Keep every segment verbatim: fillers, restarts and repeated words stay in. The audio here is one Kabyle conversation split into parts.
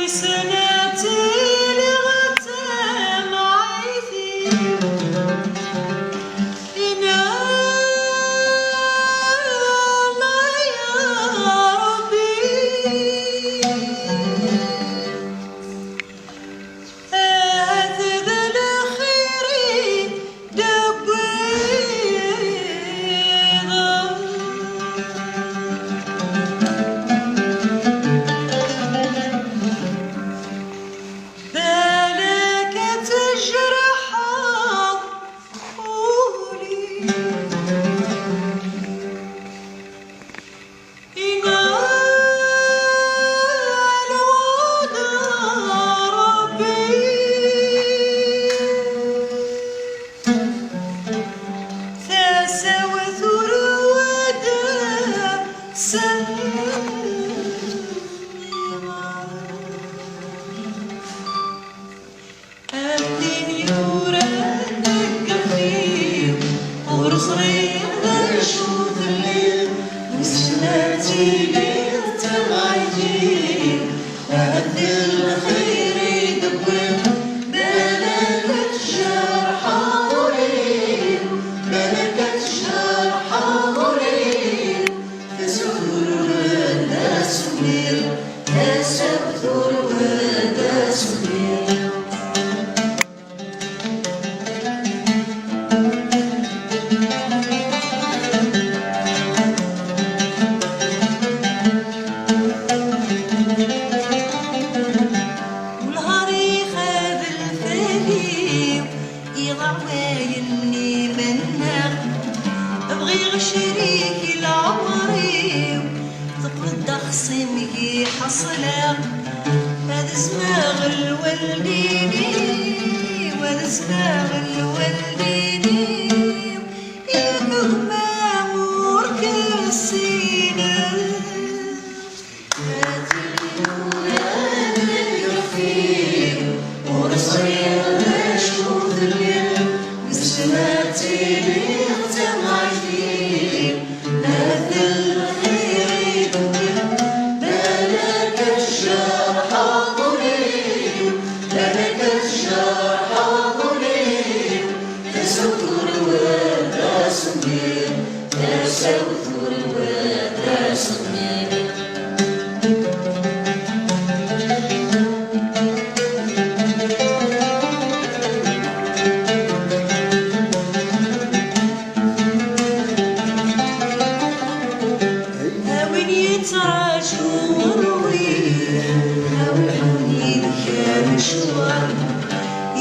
Snat iliɣ d tamɛayt-iw, inna Allah ya Ṛebbi, ahat d lxir i d-tewwiḍ. Balak ad tejreḥeḍ ul-iw. Inna lwada Ṛebbi, tasa-w turwa-d s Am tin yuran deg iɣef-iw, ur ẓriɣ d acu telliḍ, wissen ad tiliḍ d tamɛayt-iw, ahat d lxir i d-tewwiḍ, balak ad tjerḥeḍ ul-iw, balak ad tjerḥeḍ ul-iw. Tasa-w turwa-d asemmiḍ, tasa-w turwa-d asemmiḍ. Nehar ixad lfal-iw, iḍeɛwayen iman-nneɣ, bɣiɣ crik i leɛmer-iw, teqqleḍ d axṣim i ḥeṣleɣ, ad zmeɣ lwaldin-iw, ad zmeɣ lwaldin-iw, i gma ur k-ssinen. Ur ẓriɣ d acu telliḍ, wissen ad tiliḍ d tamɛayt-iw, ahat d lxir i d-tewwiḍ, balak ad tjerḥeḍ ul-iw, balak ad tjerḥeḍ ul-iw, tasa-w turwa-d asemmiḍ, tasa-w turwa-d asemmiḍ. A win yettraǧun rrwaḥ, a win ḥun yid-k amecwar,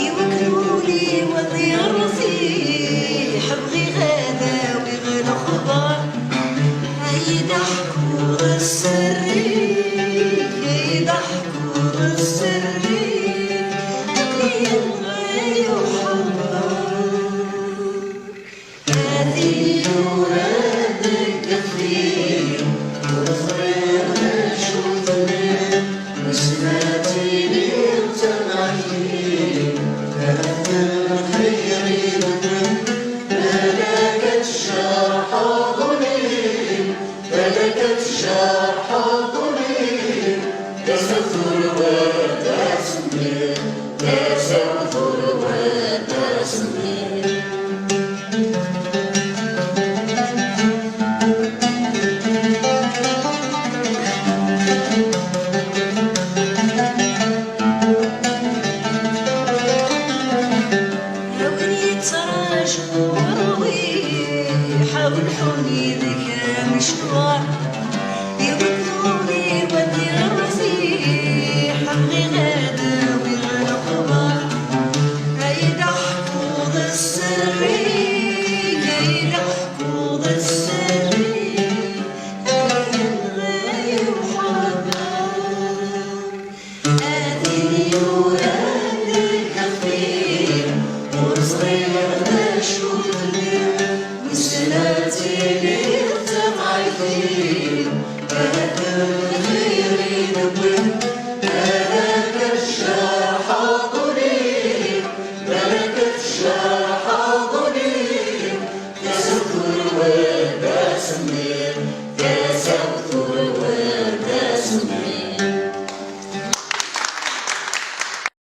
i wakken ul-iw ad yertiḥ, bɣiɣ ad awiɣ lexbar. Ay d-aḥkuḍ sser-ik, ay d-aḥkuḍ sser-ik, akken yenɣa uḥeḍḍar. A tin yuran deg iɣef-iw, ur ẓriɣ d acu telliḍ, wissen ad tiliḍ d tamɛayt-iw, ahat d lxir i d-tewwiḍ, balak ad tjerḥeḍ ul-iw, balak ad tjerḥeḍ ul-iw, tasa-w turwa-d asemmiḍ, tasa-w turwa-d asemmiḍ. A win yettraǧun rrwaḥ, a win ḥun yid-k amecwar, i wakken ul-iw ad yertiḥ, bɣiɣ ad awiɣ lexbar. Ay d-aḥkuḍ sser-ik, ay d-aḥkuḍ sser-ik, akken yenɣa uḥeḍḍar. A tin yuran deg iɣef-iw, ur ẓriɣ d acu telliḍ, wissen ad tiliḍ d tamɛayt-iw, ahat d lxir i d-tewwiḍ, balak ad tjerḥeḍ ul-iw, balak ad tjerḥeḍ